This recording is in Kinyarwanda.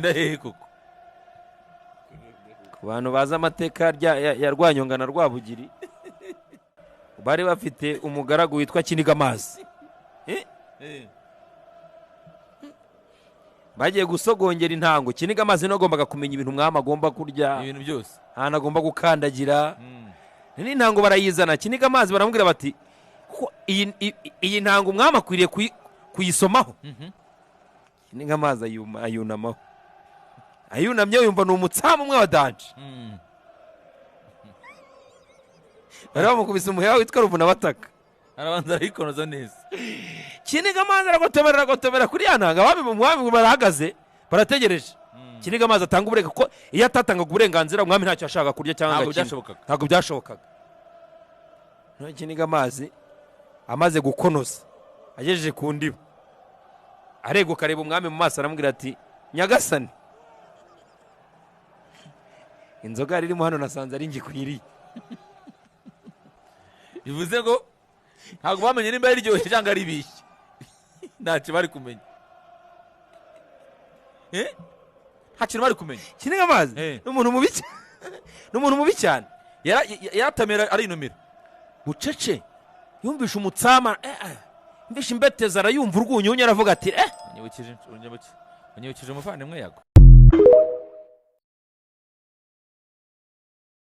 Hehe koko? Ku bantu bazi amateka ya Rwanyonga na Rwabugiri, bari bafite umugaragu witwa Kinigamazi. Bagiye gusogongera intango, Kinigamazi niwe agombaga kumenya ibintu umwami agomba kurya, ibintu byose, ahantu agomba gukandagira. N'intango barayizana, Kinigamazi baramubwira bati: "Ko iyi ntango umwami akwiriye kuyisomaho." Kinigamazi ayunamaho, ayunamye yumva ni umutsamu umwe wa danger. Bari bamukubise umuheha witwa Ruvunabataka. Arabanza arayikonoza neza. Kinigamazi aragotomera, aragotomera kuri ya ntanga. Abami, umwami barahagaze, barategereje. Kinigamazi atanga uburenganzira, kuko iyo atatangaga uburenganzira umwami ntacyo yashakaga kurya cyangwa Ntabwo ngo akine. byashobokaga. Ntabwo byashobokaga. Noneho Kinigamazi amaze gukonoza, agejeje ku ndiba, areguka, areba umwami mu maso, aramubwira ati: "Nyagasani, inzoga yari irimo hano nasanze ari ngikwiriye." Bivuze ngo ntabwo bamenye nimba yaryoshye cyangwa ari ibishye, ntacyo bari kumenya. Nta kintu bari kumenya. Kinigamazi ni umuntu mubi cyane, ni umuntu mubi cyane. Yaratamira, arinumira. Bucece yumvishe umutsama, yumvishe imbetezi, arayumva urwunyunyu, aravuga ati: Unyibukije umuvandimwe Yago.